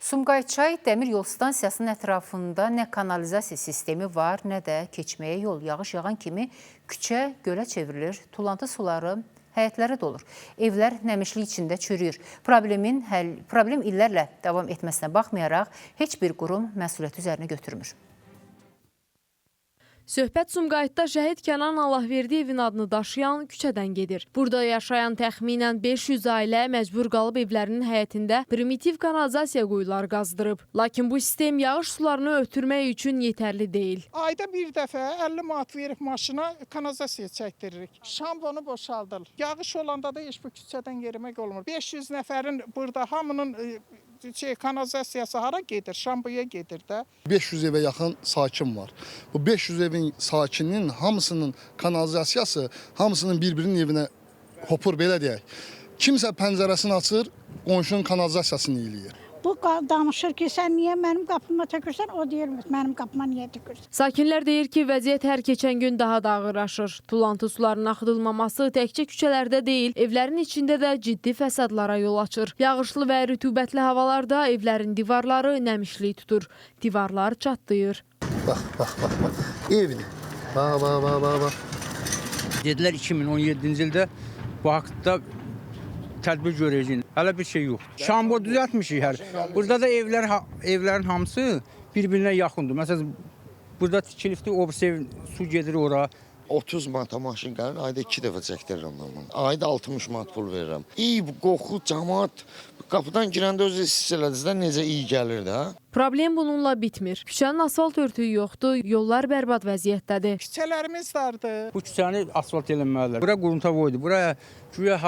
Sumqayıtçay dəmir yol stansiyasının ətrafında nə kanalizasiya sistemi var, nə də keçməyə yol. Yağış yağan kimi küçə gölə çevrilir, tullantı suları həyətlərə dolur. Evlər nəmişlik içində çürüyür. Problem illərlə davam etməsinə baxmayaraq heç bir qurum məsuliyyəti üzərinə götürmür. Söhbət Sumqayıtda Şəhid Kənan Allahverdiyevin adını daşıyan küçədən gedir. Burada yaşayan təxminən 500 ailə məcbur qalıb evlərinin həyətində primitiv kanalizasiya quyuları qazdırıb. Lakin bu sistem yağış sularını ötürmək üçün yetərli deyil. Ayda bir dəfə 50 manat verib maşına kanalizasiya çəkdiririk. Şambonu boşaldılır. Yağış olanda da heç bu küçədən yerimək olmur. 500 nəfərin burada hamının kanalizasiyası hara gedir? Şamboya gedir də. 500 evə yaxın sakin var. Bu 500 evin sakininin hamısının kanalizasiyası hamısının bir-birinin evinə hopur belə deyək. Kimsə pəncərəsini açır, qonşunun kanalizasiyasını eləyir. Bu danışır ki, sən niyə mənim qapıma tökürsən? O deyir, mənim qapıma niyə tökürsən? Sakinlər deyir ki, vəziyyət hər keçən gün daha da ağırlaşır. Tullantı sularının axıdılmaması təkcə küçələrdə deyil, evlərin içində də ciddi fəsadlara yol açır. Yağışlı və rütubətli havalarda evlərin divarları nəmişlik tutur. Divarlar çatlayır. Bax, bax, bax, bax. Evdir. Bax, bax, bax, bax, bax. Dedilər 2017-ci ildə bu haqda tədbir görəcəyik. Hələ bir şey yoxdur. Şambo düzəltmişik hər. Burada da evlər evlərin hamısı bir-birinə yaxındır. Məsələn, burada tikilibdir, o birisi ev su gedir ora. 30 manata maşın gəlir, ayda 2 dəfə çəkdirirəm mən bunu. Ayda 60 manat pul verirəm. İyi, bu qoxu, camaat qapıdan girəndə özü hiss elədiniz də necə iyi gəlir də. Problem bununla bitmir. Küçənin asfalt örtüyü yoxdur, yollar bərbad vəziyyətdədir. Küçələrimiz dardır. Bu küçəni asfalt eləməlidirlər. Bura qurunta boydur. Buraya güya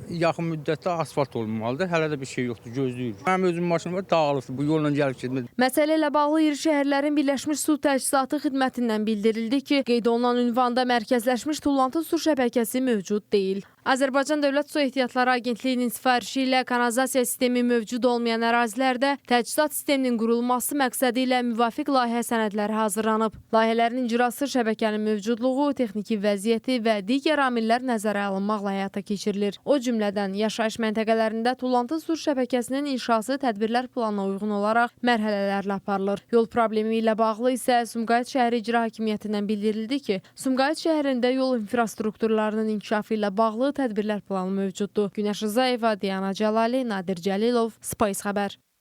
yaxın müddətdə asfalt olmalıdır. Hələ də bir şey yoxdur, gözləyirik. Mənim özüm maşınım var, dağılıbdır. Bu yolla gəlib getmir. Məsələ ilə bağlı iri şəhərlərin Birləşmiş Su Təchizatı xidmətindən bildirildi ki, qeyd olunan ünvanda mərkəzləşmiş tullantı su şəbəkəsi mövcud deyil. Azərbaycan Dövlət Su Ehtiyatları Agentliyinin sifarişi ilə kanalizasiya sistemi mövcud olmayan ərazilərdə təchizat sisteminin qurulması məqsədi ilə müvafiq layihə sənədləri hazırlanıb. Layihələrin icrası şəbəkənin mövcudluğu, texniki vəziyyəti və digər amillər nəzərə alınmaqla həyata keçirilir. O cümlədən yaşayış məntəqələrində tullantı su şəbəkəsinin inşası tədbirlər planına uyğun olaraq mərhələlərlə aparılır. Yol problemi ilə bağlı isə Sumqayıt şəhəri İcra Hakimiyyətindən bildirildi ki, Sumqayıt şəhərində yol infrastrukturlarının inkişafı ilə bağlı tədbirlər planı mövcuddur. Günəş Rızayeva, Diana Cəlali, Nadir Cəlilov, Space Xəbər.